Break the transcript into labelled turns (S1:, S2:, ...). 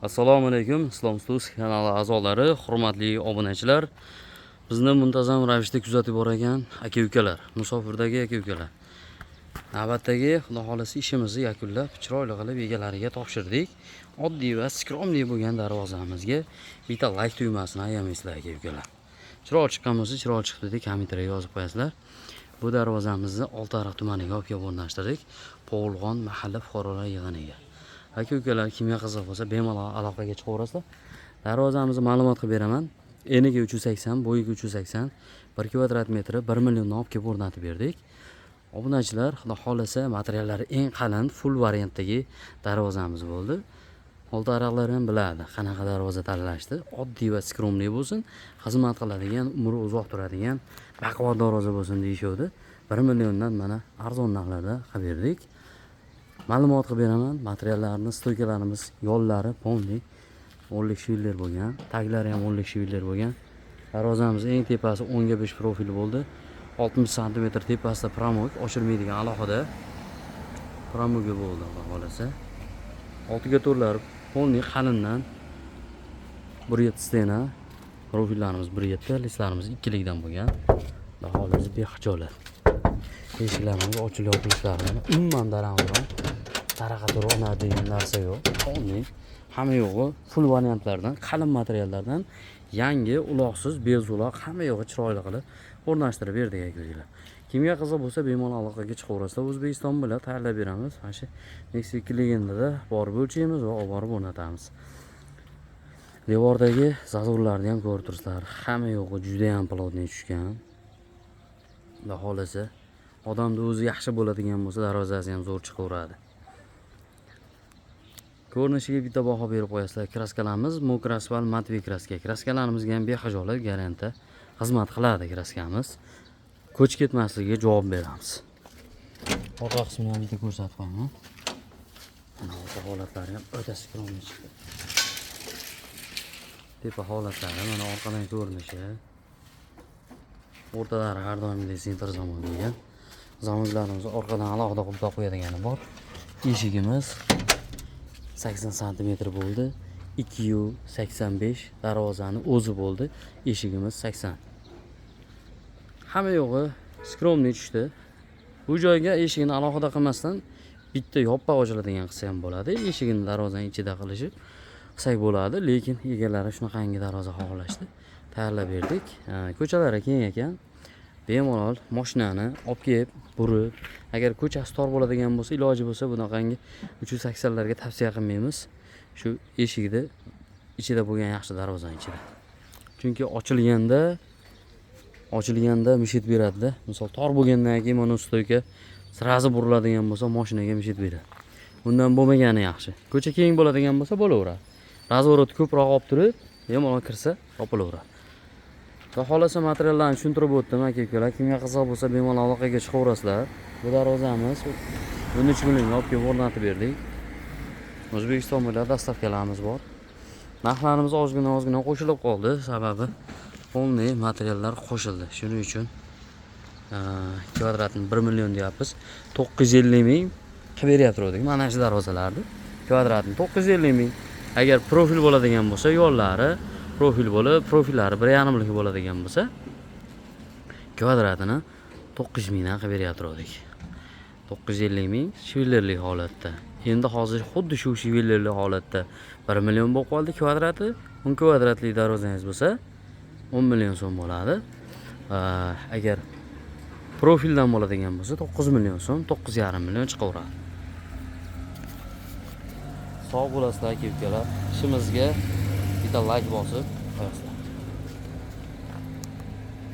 S1: Assalomu alaykum, Islom Stuz kanali a'zolari, hurmatli obunachilar. Bizni muntazam ravishda kuzatib borgan aka-ukalar, musofirdagi aka-ukalar. Navbatdagi, Xudo xolasa, ishimizni yakunlab, chiroyli qilib egalariga topshirdik. Oddiy va скромный bo'lgan darvozamizga bitta layk tugmasini ayamaysizlar, aka-ukalar. Chiroyli chiqqan bo'lsa, chiroyli chiqdi deb kommentariyaga yozib qo'yasizlar. Bu darvozamizni Oltiariq tumaniga olib kelib o'rnashtirdik. Povulg'on mahalla fuqarolar yig'iniga. Aka ukalar, kimga qiziq bo'lsa, bemalol aloqaga chiqaverasizlar. Darvozamizni ma'lumot qilib beraman. Eniga 380, bo'yiga 380, 1 kvadrat metri 1 milliondan olib kelib o'rnatib berdik. Obunachilar, Xudo xohlasa, materiallari eng qalin, full variantdagi darvozamiz bo'ldi. Oltiariqlar ham biladi qanaqa darvoza tanlashni. Oddiy va скромный bo'lsin, xizmat qiladigan, umri uzoq turadigan, baquvvat darvoza bo'lsin deyishuvdi. 1 milliondan mana arzon narxlarda qilib berdik. Ma'lumot qilib beraman, materiallarni, стойка larimiz yollari полный 10lik швеллер bo'lgan, taglari ham 10lik швеллер bo'lgan. Darvozamiz eng tepasi 10 ga 5 profil bo'ldi. 60 santimetr tepasida промок, ochilmaydigan alohida промок i bo'ldi, Xudo xohlasa. Oltiga to'rtlar полный qalindan, 1,7 стена, profillarimiz 1,7, лист larimiz ikkilikdan bo'lgan. Xudo xohlasa, behijolat. Eshiklarimiz ochilib yopilishlari umuman daram taraqa turib degan narsa yo'q. Полный hamma yo'g'i full variantlardan, qalin materiallardan, yangi, uloqsiz, bezuloq, hamma yo'g'i chiroyli qilib o'rnashtirib berdik, aka. Kimga qiziq bo'lsa, bemalol aloqaga chiqaverasizlar. O'zbekiston bilan tayyorlab beramiz. Mana shu Nexia legendada borib o'lchaymiz va olib borib o'rnatamiz. Devordagi зазор larni ham ko'rib turibsizlar. Hamma yo'g'i juda ham плотный tushgan. Xudo xohlasa, odamni o'zi yaxshi bo'ladigan bo'lsa, darvozasi ham zo'r chiqaveradi. Ko'rinishiga bitta baho berib qo'yasizlar. Краска larimiz мокрый asfalt, матовый краска. Краска larimizga ham behijolat garantiya xizmat qiladi краска miz. Ko'chib ketmasligiga javob beramiz. Orqa qismini ham bitta ko'rsatib qo'yaman. Mana, orqa holatlari ham o'ta скромный chiqdi. Tepa holatlari, mana, orqadan ko'rinishi. O'rtalari har doimgidek центр замок bo'lgan. Замок larimiz orqadan alohida qulflab qo'yadigani bor. Eshigimiz 80 santimetr bo'ldi. 2,85 darvozani o'zi bo'ldi. Eshigimiz 80. Hamma yo'g'i скромный tushdi. Bu joyga eshigini alohida qilmasdan bitta yoppa ochiladigan qilsa ham bo'ladi. Eshigini darvozani ichida qilishib qilsak bo'ladi, lekin egalari shunaqangi darvoza xohlashdi. Tayyorlab berdik. Ko'chalari keng ekan. Bemalol mashinani olib kelib, burib, agar ko'chasi tor bo'ladigan bo'lsa, iloji bo'lsa, bunaqangi 380 larga tavsiya qilmaymiz. Shu eshikni ichida bo'lgan yaxshi, darvozani ichida. Chunki ochilganda мешать beradida. Misol, tor bo'lgandan keyin mana стойка сразу buriladigan bo'lsa, mashinaga мешать beradi. Undan bo'lmagani yaxshi. Ko'cha keng bo'ladigan bo'lsa, bo'laveradi. Разворот ko'proq olib turib, bemalol kirsa, topilaveradi. Xudo xohlasa, materiallarni tushuntirib o'tdim, aka ukalar. Kimga qiziq bo'lsa, bemalol aloqaga chiqaverasizlar. Bu darvozamiz 13 millionga olib kelib o'rnatib berdik. O'zbekiston bo'ylab доставка larimiz bor. Narxlarimiz ozgina ozgina qo'shilib qoldi, sababi полный materiallar qo'shildi. Shuning uchun kvadratini 1 million deyapmiz. 950 ming qilib beryapti. Mana shu darvozalarni kvadratini 950 ming. Agar profil bo'ladigan bo'lsa, yo'llari profil bo'lib, profillari 1,5lik bo'ladigan bo'lsa, kvadratini 900 mingdan qilib beryapti. 950 ming швеллер li holatda. Endi hozir xuddi shu швеллер li holatda 1 million bo'lib qoldi kvadrati. 10 kvadratli darvozangiz bo'lsa, 10 million so'm bo'ladi. Agar profildan bo'ladigan bo'lsa, 9 million so'm, 9,5 million chiqaveradi. Sog' bo'lasizlar, aka ukalar. Ishimizga bitta layk bosib qo'yasizlar.